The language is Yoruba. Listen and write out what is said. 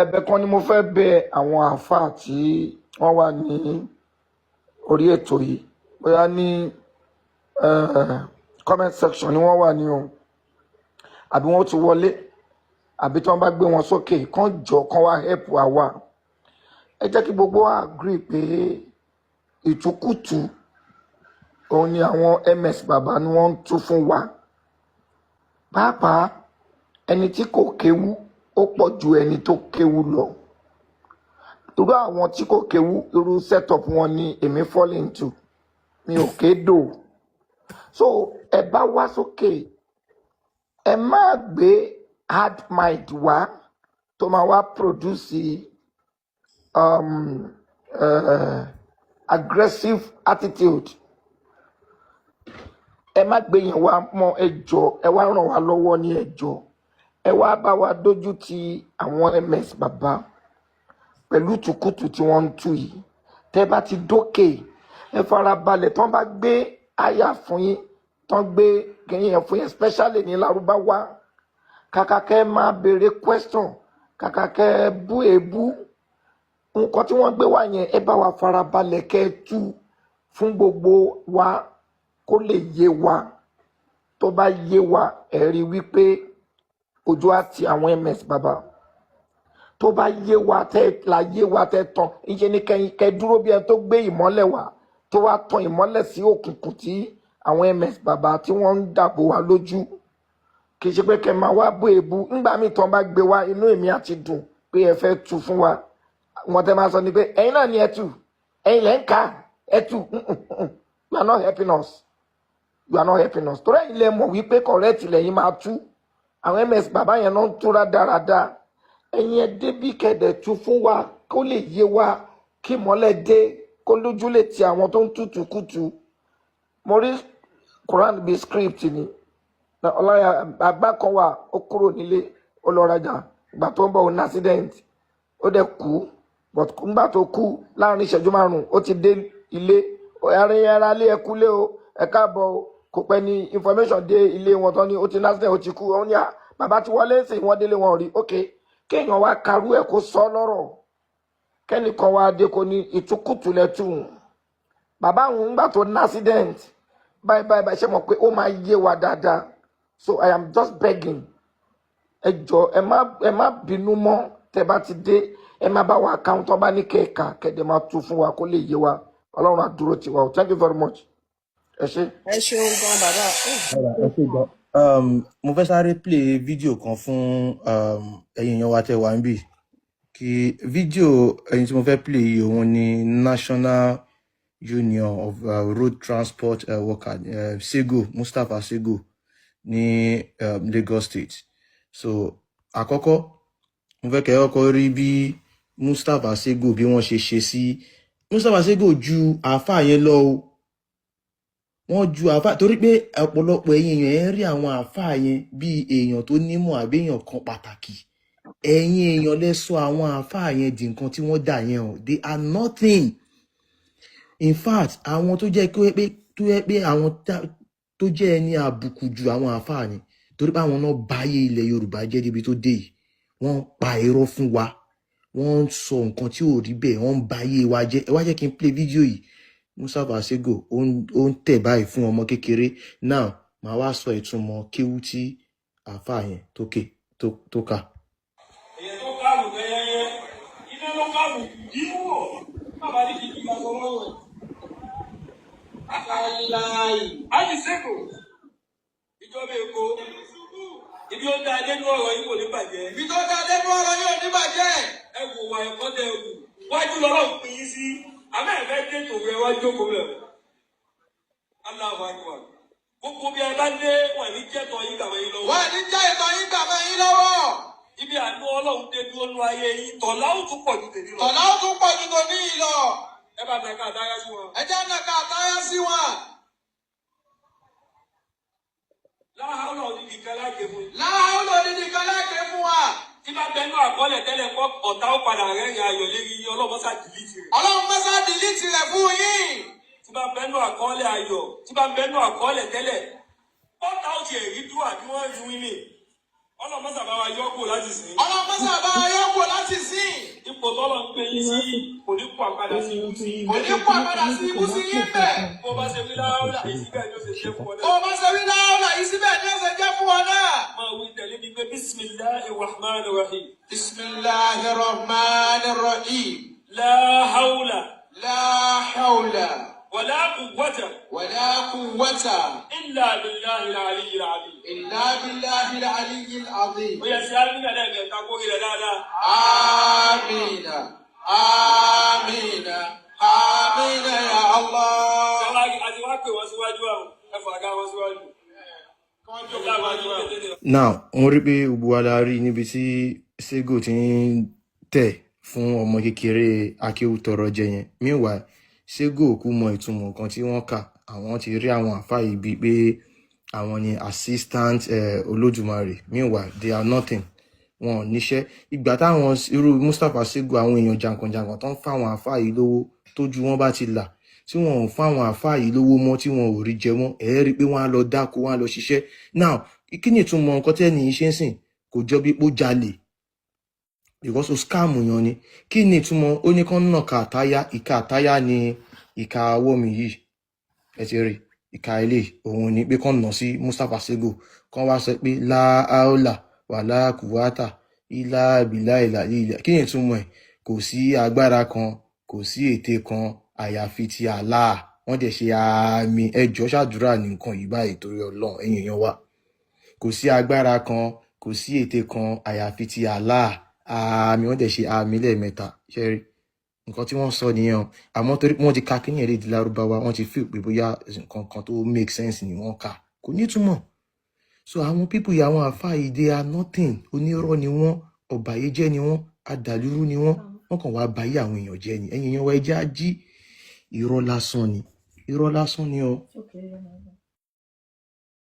Ẹ̀bẹ̀ kan ni mo fẹ́ bẹ̀ àwọn àáfàá tí wọ́n wà ní orí ètò yìí, bóyá ní comment section ni wọ́n wà ní o, àbí wọ́n ti wọlé, àbí tí wọ́n bá gbé wọn sókè, kán jọ kán wá help àwa. Ẹ jẹ́ kí gbogbo wa agree pé ìtukùtù òun ni àwọn ms bàbá ni wọ́n ń tú fún wa. Pàápàá ẹni tí kò kéwú, ó pọ̀ ju ẹni tó kéwú lọ. Irú àwọn tí kò kéwú, irú setup wọn ni èmi fall into. Mi ò kédò. So ẹ bá wá sókè, ẹ má gbé hard mind wá tó máa wá produce aggressive attitude. Ẹ má gbé yẹn wá mọ́. Ẹ jọ, ẹ wá ràn wá lọ́wọ́ ní. Ẹ jọ, ẹ wá bá wa dójú ti àwọn ms bàbá pẹ̀lú tùkùtù tí wọ́n ń tú yìí. Tẹ́ bá ti dókè, ẹ fara balẹ̀. Tán bá gbé àyà fún yín, tán gbé kìnìún yẹn fún yín, especially ní Lárúbáwá, kàkà kẹ́ ẹ máa béèrè question, kàkà kẹ́ ẹ bú èébú nǹkan tí wọ́n gbé wá yẹn, ẹ bá wa fara balẹ̀ kẹ́ ẹ tú fún gbogbo wa kó lè yé wa. Tó bá yé wa, ẹ rí wípé ojú á ti àwọn ms bàbá. Tó bá yé wa, tẹ la yé wa, tẹ tán ìṣe ni kẹ dúró bí ẹni tó gbé ìmọ́lẹ̀ wá, tó wá tan ìmọ́lẹ̀ sí òkùnkùn tí àwọn ms bàbá tí wọ́n ń dàbò wá lójú. Kì í ṣe pé kẹ máa wá bú èébú. Ńgbà míì tán bá gbé wá, inú èmi àti dùn pé ẹ fẹ́ tu fún wa. Wọn tẹ máa sọ ni pé ẹ̀yin náà ni ẹ tù, ẹ̀yin lẹ́ ń kà, ẹ tù. You are not helping us, you are not helping us, torí ẹ̀yin lẹ mọ̀ wípé correct lẹ́yìn máa tú. Àwọn ms bàbá yẹn náà ń túra dáradára. Ẹ̀yin ẹ débí kẹ̀dẹ̀ tú fún wa kó lè yé wa, kí mọ́lẹ̀ dé, kó lójú lè ti àwọn tó ń tútù kùtù. Mo rí Quran bíi script ni. Ọláyà àgbà kan wà, ó kúrò nílé, ó lọ rajà. Ìgbà tó ń bọ̀, ó ní accident, ó dẹ̀ kú. But nígbà tó kú, láàrin ìṣẹ́jú 5, ó ti dé ilé. Ara ilé, ẹ kúlé o, ẹ káàbọ̀ o. Kò pẹ́ ní information dé ilé wọn tán ní ó ti ní accident, ó ti kú. Ó ní à bàbá ti wọlé sí wọn délé, wọn rí. Ok, kéèyàn wá karú ẹ̀ kó sọ lọ́rọ̀, kẹ́nìkan wá dé kó ní ìtukùtù lẹ́tù bàbá òun ńgbà tó ní accident báyìí báyìí báyìí. Ṣe mọ̀ pé ó máa yé wa dáadáa? So I am just begging, ẹ jọ, ẹ má bínú mọ́. Tẹ́ bá ti dé, ẹ má bá wa káwọn tó bá ní kẹ̀ka kẹ̀dẹ̀ máa tú fún wa kó lè yé wa. Ọlọ́run á dúró tiwa o. Thank you very much, ẹ ṣé. Ẹ ṣeun gan, bàbá. Alright, ẹ ṣé gan. Mo fẹ́ sáré play fídíò kan fún ẹ̀yin èèyàn wa tẹ́ wà níbí. Kí fídíò ẹni tí mo fẹ́ play yìí, òun ni National Union of Road Transport Worker, Sego, Mustapha Sego ní Lagos State. So àkọ́kọ́, mo fẹ́ kẹ́ ẹ kọ́kọ́ rí bí Mustapha Sego, bí wọ́n ṣe ṣe sí Mustapha Sego ju àáfàá yẹn lọ o. Wọ́n ju àáfàá, torí pé ọ̀pọ̀lọpọ̀ ẹ̀yin èèyàn ẹ̀ ń rí àwọn àáfàá yẹn bí èèyàn tó nímọ̀ àbí èèyàn kan pàtàkì. Ẹ̀yin èèyàn lẹ sọ àwọn àáfàá yẹn di nǹkan tí wọ́n dà yẹn o. They are nothing. In fact, àwọn tó jẹ́ pé tó yẹ pé àwọn tó jẹ́ ẹni àbùkù ju àwọn àáfàá ni, torí pé àwọn náà báyé ilẹ̀ Yorùbá jẹ́ débi tó dé yìí. Wọ́n ń pa irọ́ fún wa, wọ́n ń sọ nǹkan tí ò rí bẹ́ẹ̀, wọ́n ń báyé wa jẹ́. Ẹ wá jẹ́ kí n play fídíò yìí. Mustapha Sego ó ń tẹ̀ báyìí fún ọmọ kékeré. Now màá wá sọ ìtumọ̀ kéwú tí àáfàá yẹn tó ké tó kà. Èyàn tó káàbù kẹyẹyẹ iná ló káàbù yíwò bàbá ní kìkì máa sọ lọ́wọ́ ẹ̀. Ájì Sego, ìjọba Èkó, ibi ó dá nínú ọ̀rọ̀ yìí kò ní bàjẹ́. Ibi tó dá dénú ọ̀rọ̀ yóò ní bàjẹ́. Ẹ wò wà ẹ̀kọ́ tẹ wù wájú lọ́rọ̀ pín in sí àmọ́ ẹ fẹ́ dé tòun, ẹ wá jókòó rẹ̀. Allahu Akbar. Gbogbo bí ẹ bá dé, wà ní jẹ́tọ̀ yín gbàgbọ́ yín lọ́wọ́. Wọ́n ní jẹ́ ìtàn yín gbà mọ́ yín lọ́wọ́. Ibi àánú Ọlọ́run dé dúró nú ayé yín, tọ̀lá ó tún pọ̀ ju tèmi lọ. Tọ̀lá ó tún pọ̀ ju tòní yìí lọ. Ẹ bá tẹ ká dáyà sí wọn. Ẹ jẹ́ náà ká táyà sí wọn. Láhàúlà òdìdí kan láàgé fún yín. Láhàúlò odidi kan láàké fún wa. Tí bá bẹnu àkọọ́lẹ̀ tẹ́lẹ̀ kọ́, ọ̀tá ó padà rẹ́rìn ayọ̀ lérí yín, ọlọ́mọ́sá dìlítì rẹ̀. Ọlọ́run mọ́sá dìlítì rẹ̀ fún yín. Tí bá bẹnu àkọọ́lẹ̀ ayọ̀, tí bá bẹnu àkọọ́lẹ̀ tẹ́lẹ̀, ọ̀tá ó ti ẹ̀rí dúró àbí wọ́n rí wíní. Ọlọ́mọ sábà wa yọ kó láti sìn. Ọlọ́mọ sábà yọ̀kọ̀ láti sìn. Ipò tọ́lọ̀ ń pè yín sí kò ní kó àpadà sí ikú sí. Kò ní kó àpadà sí ikú sí yín bẹ̀. Bó bá ṣe wí láwùlà yìí síbẹ̀ ni ó ṣe ṣe fún ọ Bó náà. o bá ṣe wí láwùlà yìí síbẹ̀ ni ó ṣe jẹ́ fún ọ náà. Máa wí tẹ̀lé mi pé bisimilahi rahman rahim. Bisimilahi rahman rahim. La hawla La hawla wàlá quwwata wàlá quwwata illa billahi al-aliyyil azim. illa billahi al-aliyyil azim. Ó yẹ sí àmìnà lẹ́ẹ̀mẹ́ta kó rí rẹ̀ dáadáa. Amina. Amina. Amina ya Allah. Àti wá pè wọ́n síwájú àwọn ẹ̀fọ́ àga wọn síwájú. Now wọ́n rí pé gbogbo wa la rí níbi tí Sego ti ń tẹ̀ fún ọmọ kékeré akéwùtọrọ jẹ yẹn. Meanwhile, Sego kú mọ ìtumọ̀ nǹkan tí wọ́n kà. Àwọn ti rí àwọn àfáà yìí bíi pé àwọn ni assistant Olódùmarè. Meanwhile, they are nothing, wọn ò níṣẹ́. Ìgbà táwọn irú Mustapha Sego, àwọn èèyàn jàǹkànjàǹkàn tó ń fáwọn àfáà yìí lówó, tójú wọn bá ti là, tí wọn ò fáwọn àfáà yìí lówó mọ́, tí wọn ò rí jẹ mọ́, ẹ rí i pé wọ́n á lọ dáko, wọ́n á lọ ṣiṣẹ́. Now, kí ni ìtumọ̀ nǹkan tẹ́ni yìí ṣe ń sìn? Kò jọ bí pé ó jalè, because ó scam yan ni. Kí ni ìtumọ̀ ó ní kán nà ká àtáyá? Ìka àtáyá ni ìka ọwọ́ mi yìí, ẹ ti rí ìka ilé òun ni pé kán nà sí Mustapha Sego, kán wá sọ pé láàólà wàlá kùwátà ilá bìlá ìlà ìlà. Kí ni ìtumọ̀ ẹ̀? Kò sí agbára kan, kò sí ète kan, àyàfi ti Allah. Wọ́n dẹ̀ ṣe àmì. Ẹjọ́, ṣàdúrà ní nǹkan yìí báyìí torí Ọlọ́run, ẹ̀yin èèyàn wa. Kò sí agbára kan, kò sí ète kan, àyàfi ti Allah, àmì. Wọ́n dẹ̀ ṣe àmì lẹ́ẹ̀mẹ́ta. Ṣe rí nǹkan tí wọ́n sọ nìyẹn o. Àmọ́ torí pé wọ́n ti ka kíní ẹ̀ lédè Lárúbáwá, wọ́n ti feel pé bóyá nǹkan kan tó make sense ni wọ́n kà, kò nítumọ̀. So àwọn people yìí, àwọn àfáà yìí, they are nothing. Onírọ́ ni wọ́n, ọ̀bàyéjẹ́ ni wọ́n, adàlúrú ni wọ́n. Wọ́n kàn wá bayé àwọn èèyàn jẹ́ ni. Ẹ̀yin èèyàn wa, ẹ jẹ́ á jí. Irọ́ lásán ni, irọ́ lásán ni o.